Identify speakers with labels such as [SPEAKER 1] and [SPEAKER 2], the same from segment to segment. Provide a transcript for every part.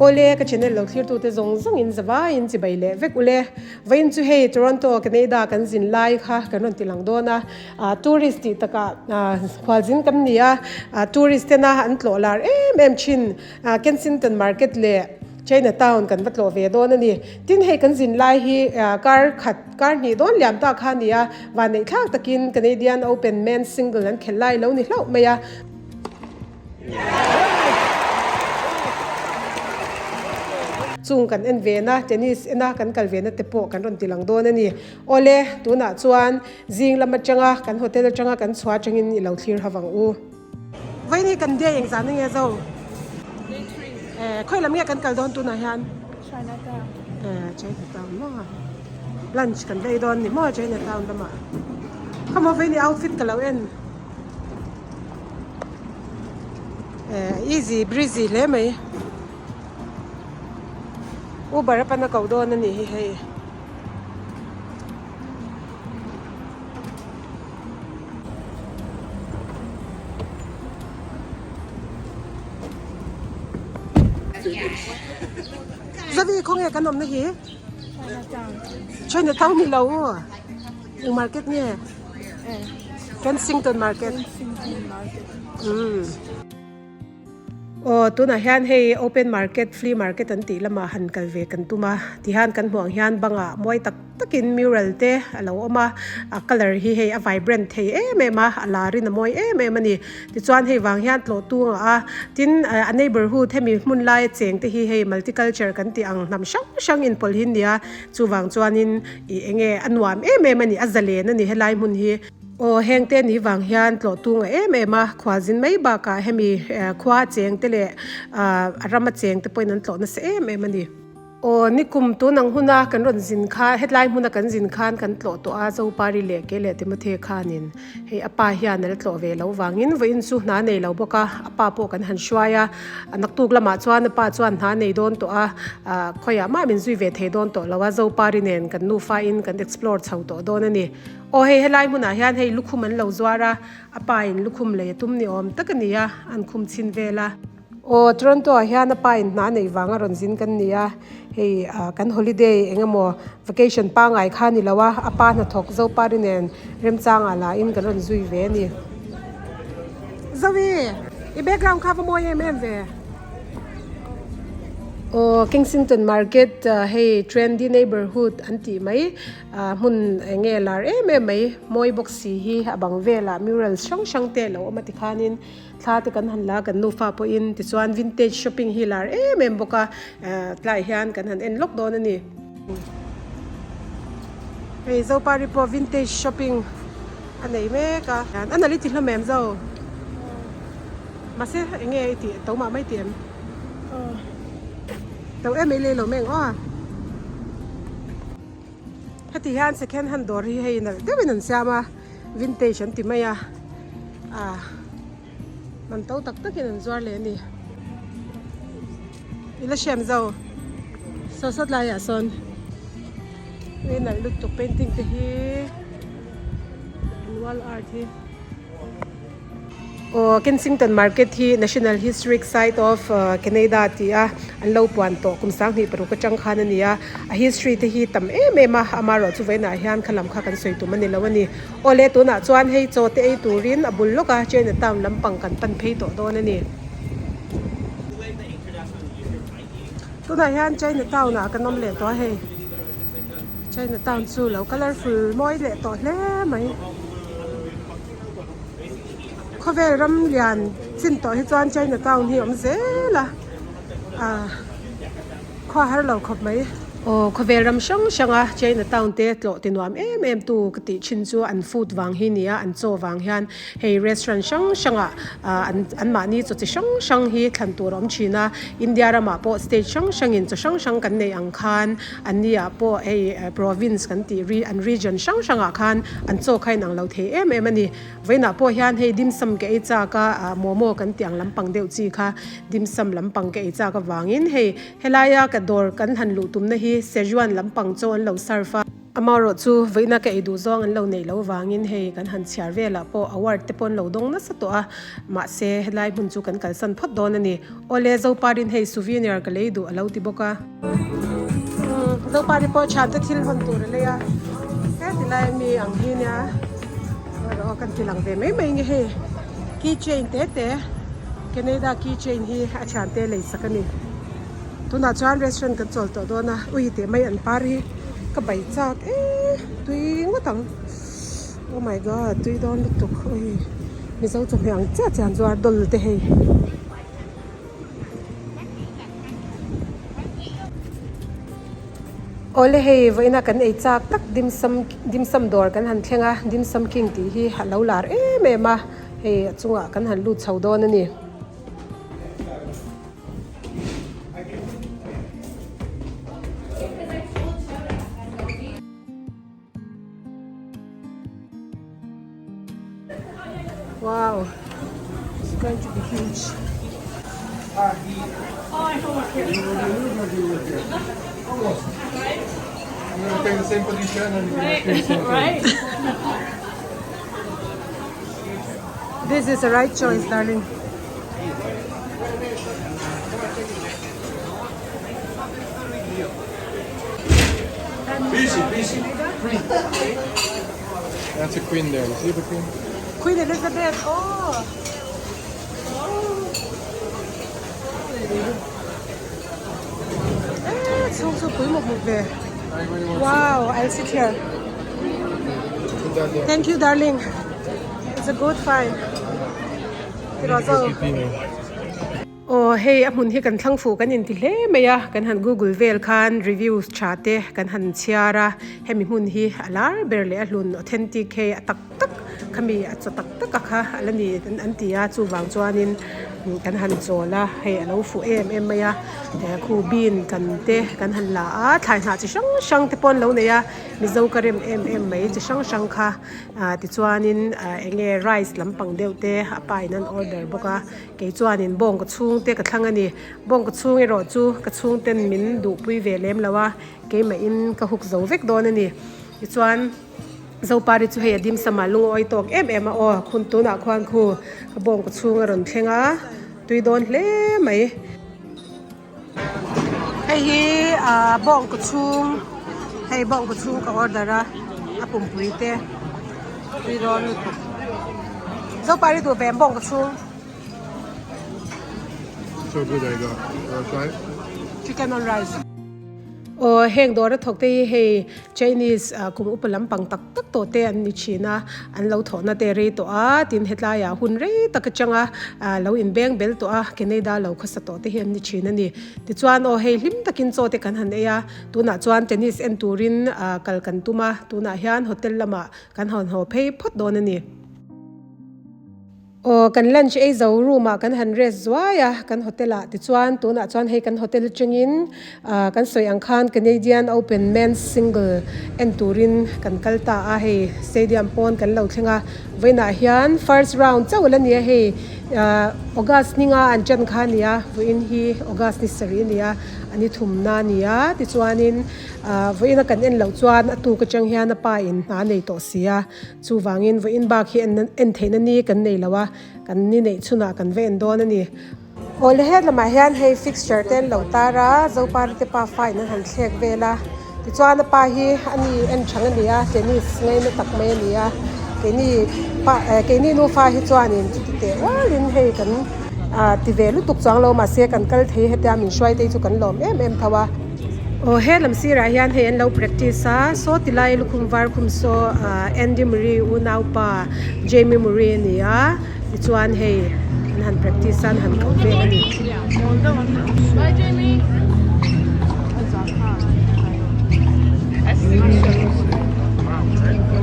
[SPEAKER 1] Awle, ka channel lo thlirtute zawng zawngin zavaiin chibai leh vek ule. Vawiin chu hei Toronto, Canada kan zin lai kha kan rawn ti lang dawn a. Tourist tih takah khualzin kan ni a, tourist tena an tlawh lar em em thin Kensington Market leh China Town kan va tlawh ve dawn a ni. Tin hei kan zin lai hi kar khat kar hnih dawn liam ta kha a ni a, vanneih thlak takin Canadian Open Men's Single an khelh lai lo ni hlauh mai a. Chung kan en ve na, tennis ena kan kal ve na te pawh kan rawn ti lang dawn a ni. Awle, tunah chuan zing lam atanga kan hotel atanga kan chhuah atangin i lo thlir havang u. Vawiin hi kan day engzah na nge zo?
[SPEAKER 2] Day 3.
[SPEAKER 1] Eh, khawi lam nge kan kal dawn tunah hian?
[SPEAKER 2] Chinatown.
[SPEAKER 1] Eh, Chinatown maw? Lunch kan vei dawn ni maw Chinatown lamah? Khawmaw vawiin i outfit ka lo en. Eh, easy breezy hle mai. Uber a pan a ko dawn a nih hi hei. Zavi khawnge kan awmna hi? Chinatown ni lo eng market nge? Kensington market. Umm. Aw tunah hian hei open market flea market an tih lamah han kal ve kan tum a tihian kan hmuh ang hian bangah mawi tak takin mural te a lo awm a a colour hi hei a vibrant thei em em a a lar in a mawi em em a ni tichuan hei vang hian tlawh tung ah a tin a neighbourhood hemi hmun laia cheng te hi hei multi culture kan tih ang hnam hrang hrang inpawlh hi nia chuvang chuanin ih eng nge a nuam em em a ni a zalen a ni helai hmun hi. Aw heng te ni vang hian tlawh tung a em em a, khualzin mai bakah hemi khua a cheng te leh a ram a cheng te pawhin an tlawh nasa em em a ni. Aw nikum tun ang huna kan rawn zin kha hetlai hmuna kan zin khan kan tlawh tawh a, Zopari leh ke leh Timothy khanin hei a pa hian a la tlawh ve lo vangin vawiin chu hna nei lo bawk a, a pa pawh kan han hruai a, naktuk lamah chuan a pa chuan hna nei dawn tawh a, khawiah mah min zui ve thei dawn tawh lo a, Zopari nen kan nufa in kan explore chho tawh dawn a ni. Aw hei helai hmunah hian hei lukhum an lo zuar a, a pa in lukhum lei a tum ni awm tak a ni a, an khum chhin vel a. Aw Toronto ah hian a pa in hna neih vang a rawn zin kan ni a, hei ah kan holiday eng emaw vacation pangngai kha a ni lo a, a pa hnathawk Zopari nen remchang ah la in kan rawn zui ve a ni. Zoe, i background kha va mawi em em ve. Aw Kensington Market hei trendy neighbourhood an tih mai. Ah hmun eng nge lar em em mai mawi bawk si hi a bang velah murals hrang hrang te a lo awm a tikhanin thla te kan han la a kan nufa pawhin tichuan vintage shopping hi lar em em bawk a ah tlaiah hian kan han en lawk dawn a ni. Hei Zopari pawh vintage shopping a nei mek a a nalh i ti hlawm em zo mahse eng nge i tih to mah mai tih em to em ei lei lo mai ang aw. Heti hian second hand dawr hi hei nalh deuhin an siam a vintage an ti mai a ah man to tak takin an zuar leh a ni i la hriam zo saw sawt laiah sawn hei nalh lutuk painting te hi an wall art hi. Aw Kensington Market hi National Historic Site of Canada tih a an lo puan tawh kum 2006 atang khan a ni a, a history te hi tam em em a, amaherawh chu vawiinah hian kha lam kha kan sawi tum a ni lo a ni. Aw le tunah chuan hei chaw te ei turin a bul lawk a Chinatown lampang kan pan phei tawh dawn a ni. Tunah hian Chinatown ah kan awm leh tawh a hei. Chinatown chu lo colourful mawi leh tawh hle mai. Khawvel ram lian chin tawh hi chuan China town hi a awm zel a ah khua har lo khawp mai. Aw khawvel ram hrang hrang a China town te tlawh ti nuam em em tu ka tih thin chu an food vang hi nia an chaw vang hian hei restaurant hrang hrang ah ah an an mahni chaw chi hrang hrang hi thlan tur a awm thin a India ramah pawh state hrang hrang in chaw hrang hrang kan neih ang khan an ni ah pawh hei province kan tih ri an region hrang hrang ah khan an chaw kha inang lo thei em em a ni. Vawiinah pawh hian hei dim sum ka ei chak a, ah momo kan tih ang lampang deuh chi kha dim sum lampang ka ei chak avangin hei helaia ka dawr kan han luh tumna hi Szechuan lampang chaw an lo serve a. Amaherawh chu vawiina ka ei duh zawng an lo neih loh vangin hei kan han chhiar velah pawh award te pawh an lo dawng nasa tawh a, mahse helai hmun chu kan kalsan phawt dawn a ni. Awle Zoparin hei souvenir ka lei duh a lo ti bawk a. Zopari pawh thiante thil hawn tur a lei a, heti lai ami ang hi nia erawh kan ti lang ve mai mai nge hei key chain te te Canada key chain hi a thiante lei sak a ni. Tunah chuan restaurant kan chawl tawh dawn a, ui teh mai an par hi ka bai chak e tui ngawt ang oh my god tui dawn lutuk ui mizo chawhmeh ang chiah chiah an zuar dawl te hei. Awle hei vawiina kan ei chak tak dimsum dimsum dawr kan han thleng a dimsum king tih hi a lo lar em em a hei a chungah kan han lut chho dawn a ni. Wow, it's going to be huge.
[SPEAKER 3] I'm in the same position and
[SPEAKER 2] Right.
[SPEAKER 1] This is the right choice, darling.
[SPEAKER 3] Busy, busy. That's a queen there. You see the queen?
[SPEAKER 1] Queen Elizabeth, oh! Eh, chhung chu pui mawp mawp ve. Wow, I'll sit here.
[SPEAKER 3] Put that there.
[SPEAKER 1] Thank you, darling. It's a good find. Aw hei a hmun hi kan thlang fuh kan inti hle mai a, kan han google vel khan reviews tha te kan han chhiar a, hemi hmun hi a lar ber leh a hlun authentic hei a tak tak khami a chaw tak tak a kha a la ni an ti a, chuvang chuanin kan han chawl a, hei a lo fuh em em mai a, khu bean kan te kan han la a, thlai hnah chi hrang hrang te pawh an lo nei a, mizo ka rem em em mai chi hrang hrang kha. Ah tichuanin ah eng nge rice lampang deuh te a pa in an order bawk a kei chuanin bawng ka chhungte ka thlang a ni bawng ka chhung erawh chu ka chhungten min duhpui ve lem lo a keimahin ka huk zo vek dawn a ni tichuan zopari chu hei a dim sam ah lungawi tawk em em a aw khun tunah khuan khu ka bawng ka chhung a rawn thleng a tui dawn hle mai. Hei hi ah bawng kaw chhung hei bawng kaw chhung ka order a a pumpui te tui dawn lutuk zopari duh ve ang bawng kaw chhung.
[SPEAKER 3] So good I got. You wanna try it?
[SPEAKER 1] Chicken on rice. Aw heng dawr a thawk te hi hei Chinese kum upa lampang tak tak tawh te an ni thin a, an lo thawhna te rei tawh a, tin hetlaiah hun rei tak atanga lo inbeng bel tawh a, Canada lo khawsa tawh te hi an ni thin a ni. Tichuan aw hei hlim takin chaw te kan han ei a, tunah chuan tennis en turin kal kan tum a, tunah hian hotel lamah kan han haw phei phawt dawn a ni. Aw kan lunch ei zo room ah kan han rest zuai a kan hotel ah tichuan tunah chuan hei kan hotel atangin ah kan sawi ang khan Canadian Open Men's Single en turin kan kal ta a hei stadium pawn kan lo thleng a vawiinah hian first round chauh la ni a hei ah August ninga an ṭan kha a ni a vawiin hi August ni sarih a ni a a ni thumna a ni a tichuanin ah vawiina kan en loh chuan a tuk atang hian a pa in hna a nei tawh si a. Chuvangin vawiin bak hi en en theihna ni kan nei lo a, kan ni neih chhunah kan va en dawn a ni. Awle het lamah hian hei fixture te an lo tar a, Zopari te pa fa in an han thlek vel a, tichuan a pa hi a ni en thang a ni a, tennis ngaina tak mai a ni a, keini pa eh keini nufa hi chuanin chuti teh ualin hei kan ah ti ve lutuk chuang lo mahse kan kal thei hetia min hruai te hi chu kan lawm em em tho a. Aw he lam sirah hian hei an lo practice a saw ti lai lukhum var khum saw ah Andy Murray unaupa Jamie Murray a ni a tichuan hei an han practice a an han kal vel a ni.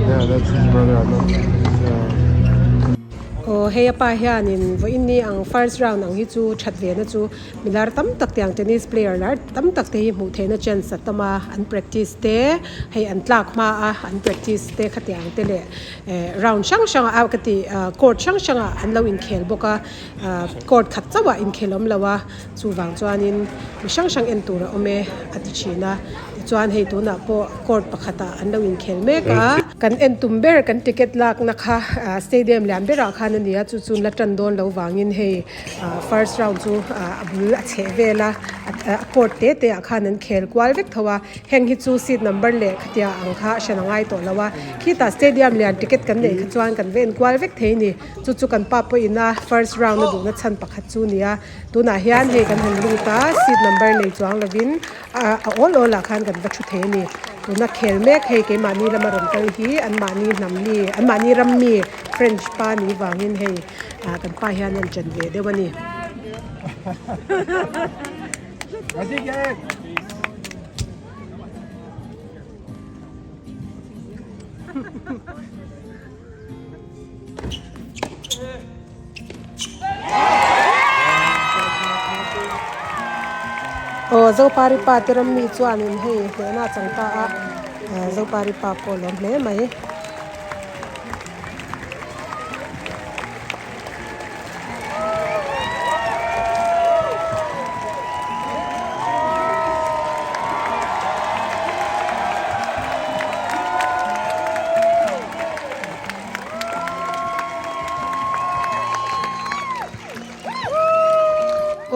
[SPEAKER 3] Yeah, that's his brother. I love his, uh...
[SPEAKER 1] Aw hei a pa hianin vawiin ni ang first round ang hi chu that ve na chu Mi lar tam tak tiang tennis player lar tam tak te hi hmuh theihna chance a tam a, an practice te hei an tlak hma a an practice te khatiang te leh eh round hrang hrang ah ka tih ah court hrang hrang ah an lo inkhel bawk a ah court khat chauh ah inkhel awm lo a chuvang chuanin mi hrang hrang en tur a awm e a ti thin a. Chuan hei tunah pawh court pakhatah an lo inkhel mek a. Kan en tum ber kan ticket lakna kha stadium lian berah khan a ni a, chu chu la tan dawn lo vangin hei first round chu a bul a chheh vel a, a court te te ah khan an khel kual vek tho a. Heng hi chu seat number leh khatia ang kha a hran a ngai tawh lo a, khitah stadium lian ticket kan neih kha chuan kan va en kual vek thei a ni. Chu chu kan pa pawhin a first round a duhna chhan pakhat chu a ni a, tunah hian hei kan han lut a seat number nei chuang lovin a awl awl ah khan kan va thu thei a ni. Tuna khel mek hei keimahni lama rawn kal hi anmahni hnam mi anmahni ram mi French pa ni vangin hei kan pa hian a rawn chen ve deuh a ni. Aw Zopari pa te ram mi chuanin hei hnehna a chang ta a Zopari pa pawh a lawm hle mai.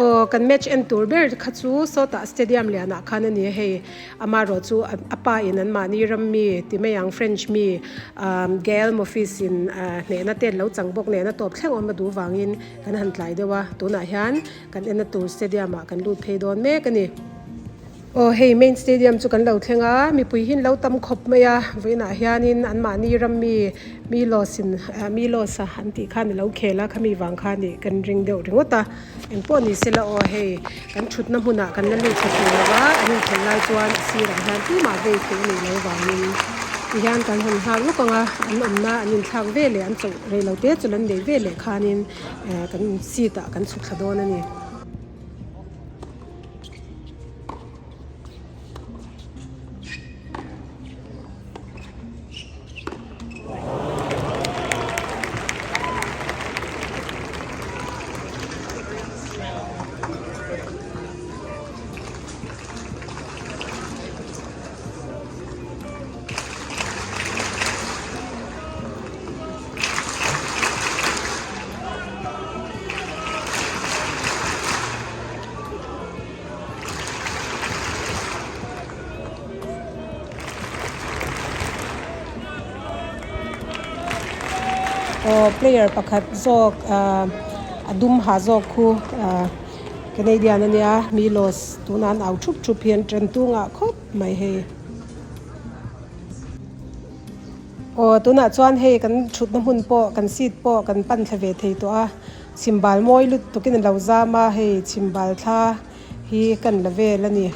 [SPEAKER 1] Aw kan match en tur ber kha chu sawtah stadium lianah khan a ni a hei amaherawh chu a pa in an mahni ram mi ti mai ang French mi Gael Monfils in hnehna te an lo chang bawk nen a tawp thleng awm a duh vangin kan han tlai deuh a tunah hian kan en na tur stadium ah kan lut phei dawn mek a ni. Aw hei main stadium chu kan lo thleng a, mipui hi an lo tam khawp mai a, vawiinah hianin anmahni ram mi Milos in Milos a an tih khan a lo khel a, khami vang khan ih kan ring deuh ringawt a, engpawh ni sela aw hei kan thutna hmunah kan la lut thla thei lo va, an inkhelh lai chuan a sirah hian tumah vei theih a nih loh vangin tihian kan hawn nghal lawk ang a, an awmna an inthlak ve leh an chawlh rei lo te chawlh an neih ve leh khanin kan seat ah kan chhuk thla dawn a ni. Aw player pakhat zawk ahh a dum ha zawk khu ahh Canadian ania Milos tunah an au thup thup hian tan tungah khawp mai hei. Aw tunah chuan hei kan thutna hmun pawh kan seat pawh kan pan thla ve thei tawh a chhimbal mawi lut tukin a lo zam a hei chhimbal thla hi kan la vel a ni.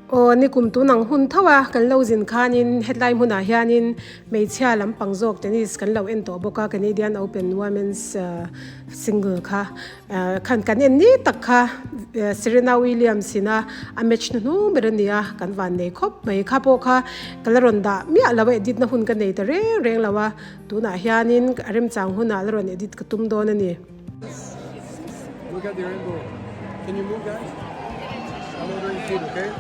[SPEAKER 1] Aw nikum tun ang hun tho a kan lo zin khanin hetlai hmunah hianin hmeichhia lampang zawk tennis kan lo en tawh bawk a Canadian Open Women's single kha. Khan kan en ni tak kha Serena Williams in a a match hnuhnung ber a ni a, kan van nei khawp mai. Kha pawh kha ka la rawn dah miah lo a, edit na hun ka nei ta reng reng lo a, tunah hianin a remchang hunah la rawn edit ka tum dawn a ni.
[SPEAKER 3] Look at the rainbow. Can you move guys? I'm ordering food, okay?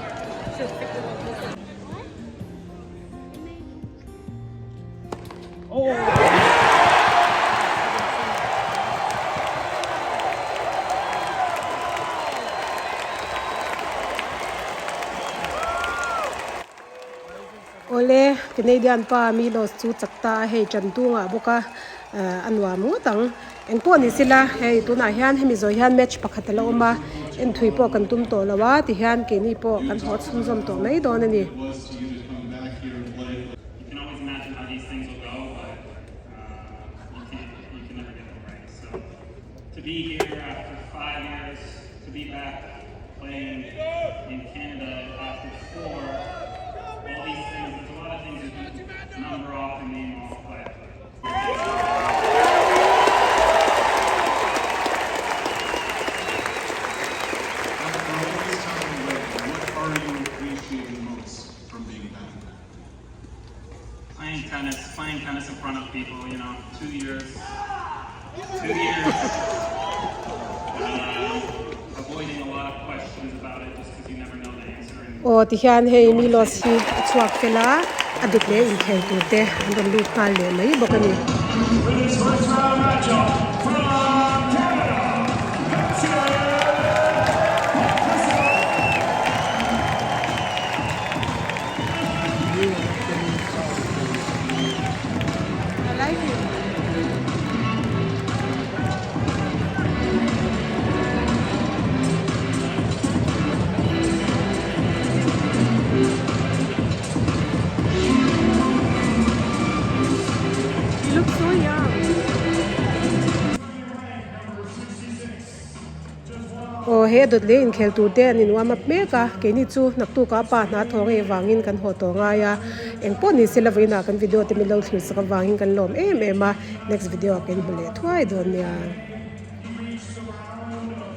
[SPEAKER 1] Awle, Canadian pa Milos chu chak ta a, hei tan tungah bawk a, a nuam ngawt ang. Engpawh ni sila, hei tunah hian hemi zawh hian match pakhat a la awm a, enthui pawh kan tum tawh lo a, tihian keini pawh kan haw chhunzawm tawh mai dawn a ni.
[SPEAKER 4] You can always imagine how these things will go, but uh, you can't, you can never get them right. So to be here after five years, to be back playing in Canada after four, all these things, there's a lot of things you can number off and name off. people, you know, 2 years, 2 years uh, avoiding a lot of questions about it just because you never know the answer. And
[SPEAKER 1] Aw tihian hei Milos hi a chhuak fel a, a dut leh inkhel tur te an rawn lut nghal leh mai bawk a ni. Aw he dawt leh inkhel tur te an in warm up mek a keini chu naktuk ah pa hna thawng hei vangin kan haw tawh ngai a engpawh ni se la vawiinah kan video te min lo thlir sak avangin kan lawm em em a next video ah kan hmu leh thuai dawn nia.